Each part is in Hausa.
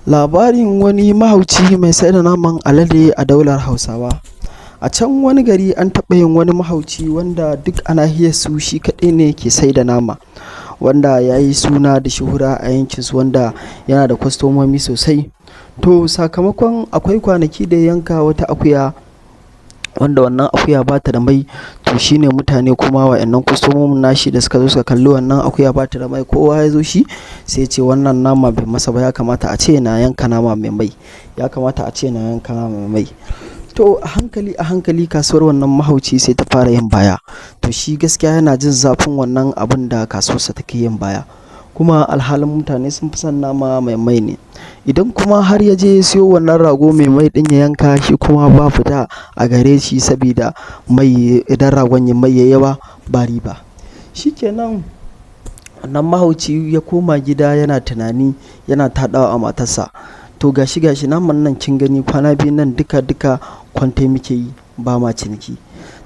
Labarin wani mahauci mai saida naman alade a daular Hausawa. A can wani gari an taɓa yin wani mahauci wanda duk a nahiyarsu shi kaɗai ne ke saida nama, wanda ya yi suna da shuhura a yankinsu, wanda yana da kwastomomi sosai. To, sakamakon akwai kwanaki da ya yanka wata akuya wanda wannan akuya ba ta da mai, to shi ne mutane kuma wa'innan kwastomomin nashi da suka zo suka kalli wannan akuya ba ta da mai, kowa ya zo shi sai ya ce wannan nama bai masa ba, ya kamata a ce na yanka nama mai mai, ya kamata a ce na yanka nama mai mai. To, a hankali a hankali kasuwar wannan mahauci sai ta fara yin baya. To, shi gaskiya yana jin zafin wannan abun da kasuwarsa take yin baya. Kuma alhalin mutane sun fi son nama mai mai ne. Idan kuma har ya je ya siyo wannan rago mai mai ɗin ya yanka shi, kuma ba fita a gare shi sabida mai, idan ragon mai yayi yawa ba riba. Shi kenan, wannan mahauci ya koma gida yana tunani, yana taɗawa a matarsa. To, gashi gashi naman nan, kin gani, kwana biyun nan duka duka kwantai muke yi, ba ma ciniki.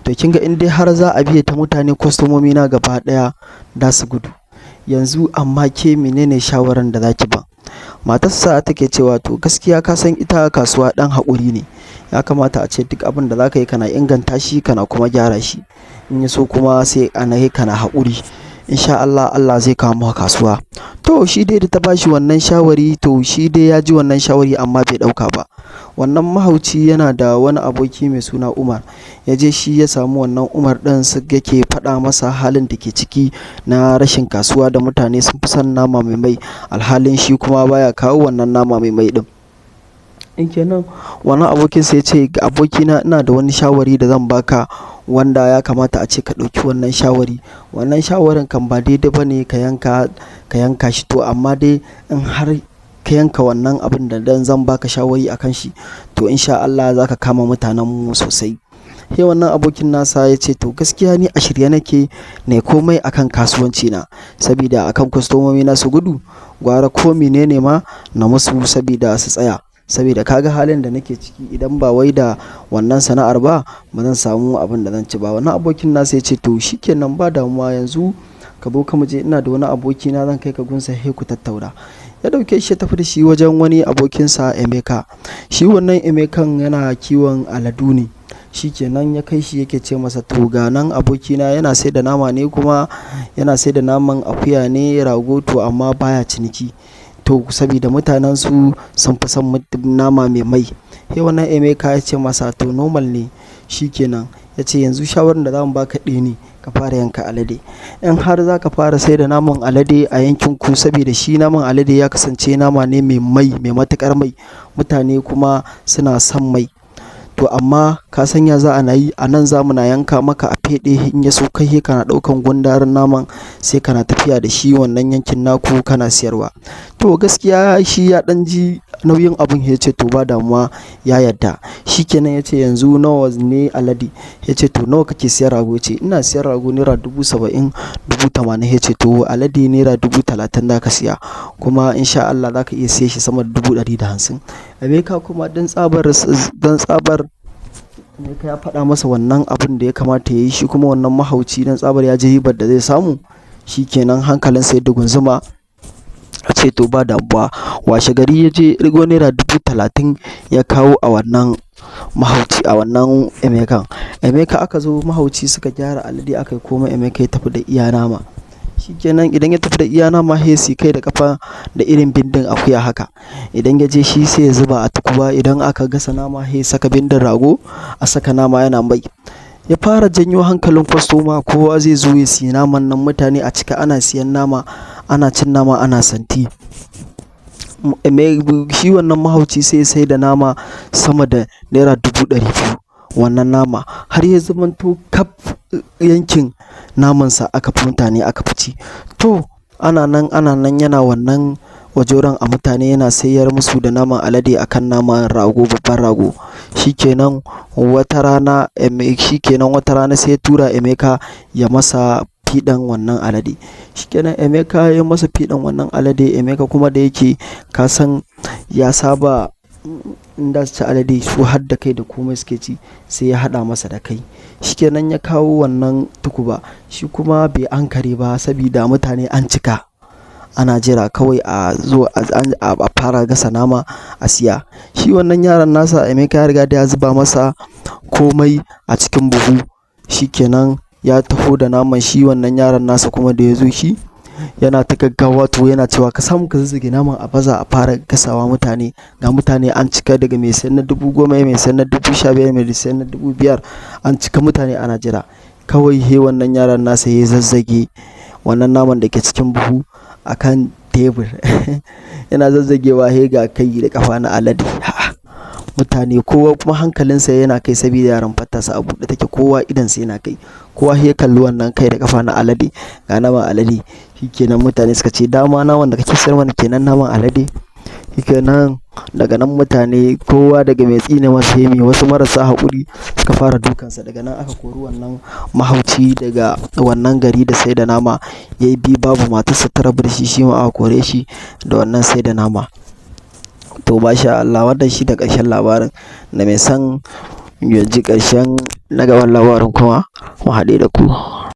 To, kin ga in dai har za a biye ta mutane, kwastomomi na gaba ɗaya za su gudu. Yanzu amma ke menene shawaran da za ki ban? Matarsa take cewa, to, gaskiya ka san ita kasuwa ɗan haƙuri ne. Ya kamata ace duk abin da za ka yi kana inganta shi, kana kuma gyara shi. In ya so kuma sai ana yi kana haƙuri. In sha Allah, Allah zai kawo maka kasuwa. To, shi dai da ta bashi wannan shawari, to shi dai ya ji wannan shawari amma bai ɗauka ba. Wannan mahauci yana da wani aboki mai suna Umar. Ya je shi ya samu wannan Umar ɗin, su yake faɗa masa halin da ke ciki na rashin kasuwa da mutane sun fi son nama mai mai, alhalin shi kuma baya kawo wannan nama mai mai ɗin. In kenan wannan abokin sai ya ce, abokina, ina da wani shawari da zan baka wanda ya kamata ace ka ɗauki wannan shawari. Wannan shawarin kan ba daidai ba ne ka yanka shi, to amma dai in har ka yanka wannan abun da dan zan baka shawari a kan shi, to in sha Allah za ka kama mutanen mu sosai. Sai wannan abokin nasa ya ce, to, gaskiya ni a shirye nake na komai akan kasuwanci na, sabida akan kwastomomi na su gudu, gwara ko mene ne ma na musu sabida su tsaya. Sabida ka ga halin da nake ciki, idan ba wai da wannan sana'ar ba, ba zan samu abin da zan ci ba. Wannan abokin nasa ya ce, to, shikenan, ba damuwa, yanzu ka zo ka muje, ina da wani abokina, zan kai ka gunsa sai ku tattauna. Ya ɗauke shi ya tafi da shi wajen wani abokinsa Emeka. Shi wannan Emekan yana kiwon aladu ne. Shi kenan, ya kai shi yake ce masa, to, ga nan abokina yana saida nama ne, kuma yana saida naman akuya ne, rago, to amma baya ciniki. To, sabida mutanen su sun fi son nama mai mai. Sai wannan Emeka ya ce masa, to, normal ne, shi kenan. Ya ce, yanzu shawarar da zamu baka ɗaya ne, ka fara yanka alade. In har za ka fara saida naman alade a yankin ku, sabida shi naman alade ya kasance nama ne mai mai, mai matuƙar mai. Mutane kuma suna son mai. To, amma ka san ya za a yi, a nan za mu na yanka maka a feɗe, in ya so kai kana ɗaukan gundarin naman sai kana tafiya da shi wannan yankin naku kana siyarwa. To, gaskiya shi ya ɗan ji nauyin abun, ya ce to, ba damuwa, ya yarda. Shi kenan, ya ce yanzu nawa ne alade? Ya ce, to, nawa kake siyar rago? Ya ce, ina siyar rago ₦70,000, 80,000. Ya ce, to, alade ₦30,000 za ka siya, kuma in sha Allah za ka iya siye shi sama da 150,000. Emeka kuma don tsabar Emeka ya faɗa masa wannan abun da ya kamata ya yi, shi kuma wannan mahauci don tsabar ya ji ribar da zai samu. Shi kenan, hankalinsa ya dugunzuma, ya ce to, ba damuwa. Washe gari ya je ɗigo ₦30,000 ya kawo a wannan mahauci, a wannan Emekan. Emeka aka zo mahauci suka gyara alade, aka yi komai, Emeka ya tafi da iya nama. Shi kenan, idan ya tafi da iya nama, sai su kai da ƙafa da irin bindin akuya haka. Idan ya je shi sai ya zuba a tukuba, idan aka gasa nama sai ya saka bindin rago, a saka nama yana mai. Ya fara janyo hankalin kwastoma, kowa zai zo ya siya naman nan, mutane a cika ana siyan nama, ana cin nama, ana santi. Shi wannan mahauci sai ya saida nama sama da ₦200,000 wannan nama, har ya zamanto kaf yankin namansa aka fi mutane aka fi ci. To, ana nan ana nan yana wannan wajoran a mutane, yana sayar musu da naman alade akan naman rago, babban rago. Shi kenan, wata rana shi kenan, wata rana sai ya tura Emeka ya masa fiɗan wannan alade. Shi kenan, Emeka ya masa fiɗan wannan alade. Emeka kuma da yake ka san ya saba in za su ci alade su har da kai da komai suke ci, sai ya haɗa masa da kai. Shi kenan, ya kawo wannan tukuba, shi kuma bai ankare ba sabida mutane an cika. Ana jira kawai a zo a fara gasa nama a siya. Shi wannan yaron nasa Emeka ya riga da ya zuba masa komai a cikin buhu. Shikenan, ya taho da naman. Shi wannan yaron nasa kuma da ya zo shi yana ta gaggawa, to yana cewa ka samu ka zazzage naman a baza a fara gasawa mutane. Ga mutane an cika, daga mai sayan na 10,000, mai sayan na 15,000, mai sayan na 5,000, an cika mutane ana jira. Kawai he wannan yaron nasa ya zazzage wannan naman da ke cikin buhu a kan tebur. Yana zazzagewa, he ga kai da ƙafa na alade. Mutane kowa kuma hankalinsa yana kai, sabida rumfar tasa a buɗe take, kowa idonsa yana kai. Kowa ya kalli wannan kai da ƙafa na alade, ga naman alade. Shikenan, mutane suka ce, "Dama naman da kake sayar mana kenan, naman alade?" Shikenan, daga nan mutane kowa daga mai tsine masa sai mai wasu marasa haƙuri suka fara dukansa. Daga nan aka kori wannan mahauci daga wannan gari da sai da nama. Ya bi babu, matarsa ta rabu da shi, shi ma aka kore shi da wannan sai da nama. To, masha Allah, wannan shi da ƙarshen labarin. Da mai son ya ji ƙarshen na gaban labarin kuma, mu haɗe da ku.